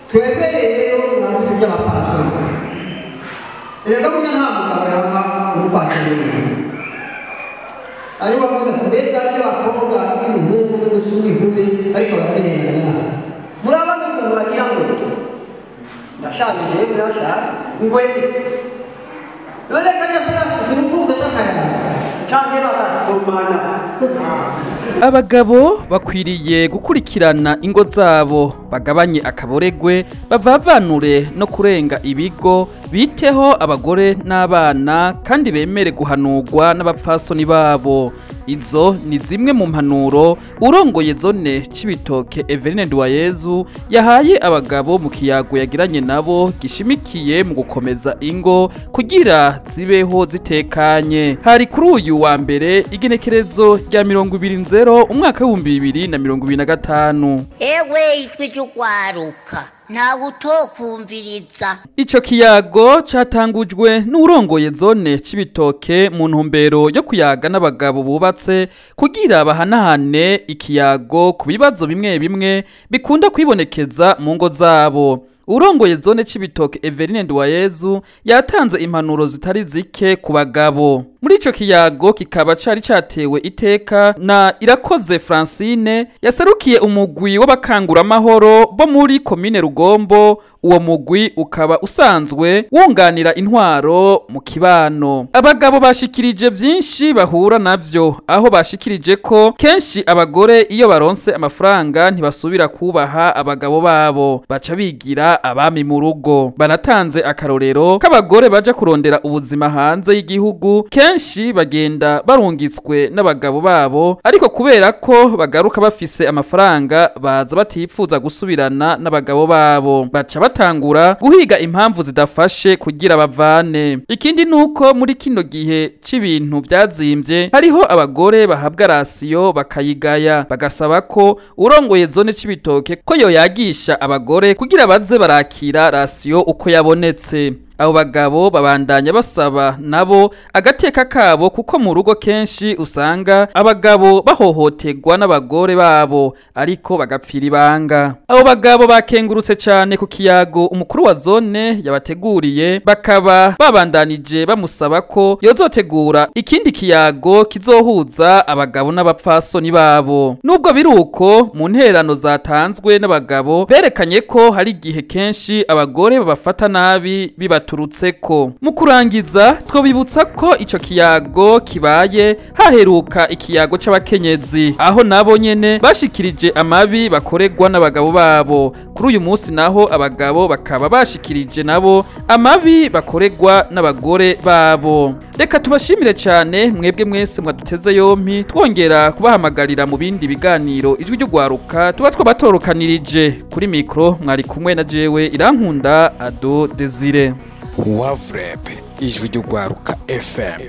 Twebwe rero muravuze iby'abapfasoni, erega burya nta mugabo yanga umupfasoni. Ariko bavuze ati mbega iyo abakobwa n'umuhungu n'umusore n'inkumi ariko barabihendana, murabona ukuntu bagira ngo ndashaje jewe, ndashaje ngwe none kajya urukundo z'akayaga canke bagasomana. Abagabo bakwiriye gukurikirana ingo zabo, bagabanye akaboregwe, bavavanure no kurenga ibigo, biteho abagore n'abana kandi bemere guhanurwa n'abapfasoni babo. Izo ni zimwe mu mpanuro urongoye zone Cibitoke Eveline Nduwayezu yahaye abagabo mu kiyago yagiranye nabo gishimikiye mu gukomeza ingo kugira zibeho zitekanye. Hari kuri uyu wa mbere, igenekerezo rya 20 nzero umwaka w'2025. Ewe, Ijwi ry'Urwaruka, ntawe utokumviriza. Ico kiyago catangujwe n'urongoye zone Cibitoke mu ntumbero yo kuyaga n'abagabo bubatse kugira bahanahane ikiyago ku bibazo bimwe bimwe bikunda kwibonekeza mu ngo zabo. Urongoye zone Cibitoke Eveline Nduwayezu yatanze impanuro zitari zike ku bagabo. Muri ico kiyago kikaba cari catewe iteka na Irakoze Francine yaserukiye umugwi w'abakanguramahoro bo muri komine Rugombo. Uwo mugwi ukaba usanzwe wunganira intwaro mu kibano. Abagabo bashikirije byinshi bahura navyo, aho bashikirije ko kenshi abagore iyo baronse amafaranga ntibasubira kubaha abagabo babo, baca bigira abami mu rugo. Banatanze akarorero k'abagore baja kurondera ubuzima hanze y'igihugu, kenshi bagenda barungitswe n'abagabo babo, ariko kubera ko bagaruka bafise amafaranga baza batipfuza gusubirana n'abagabo babo, baca batangura guhiga impamvu zidafashe kugira bavane. Ikindi nuko muri kino gihe c'ibintu vyazimbye hariho abagore bahabwa ration bakayigaya, bagasaba ko urongoye zone Cibitoke ko yoyagisha abagore kugira baze barakira ration uko yabonetse. Abo bagabo babandanya basaba nabo agateka kabo, kuko mu rugo kenshi usanga abagabo bahohoterwa n'abagore babo ariko bagapfira ibanga. Abo bagabo bakengurutse cyane ku kiyago umukuru wa zone yabateguriye, bakaba babandanije bamusaba ko yozotegura ikindi kiyago kizohuza abagabo n'abapfasoni babo. Nubwo biruko, mu nterano zatanzwe n'abagabo berekanye ko hari igihe kenshi abagore babafata nabi bibaturutseko. Mu kurangiza, twobibutsa ko ico kiyago kibaye haheruka ikiyago c'abakenyezi, aho nabo nyene bashikirije amabi bakorerwa n'abagabo babo. Kuri uyu munsi naho abagabo bakaba bashikirije nabo amabi bakorerwa n'abagore babo. Reka tubashimire cyane mwebwe mwese mwaduteze yompi, twongera kubahamagarira mu bindi biganiro Ijwi ry'Urwaruka tuba twabatorokanirije. Kuri mikro mwari kumwe na jewe Irankunda Ado Desire. Wavurep, Ijwi ry'Urwaruka FM.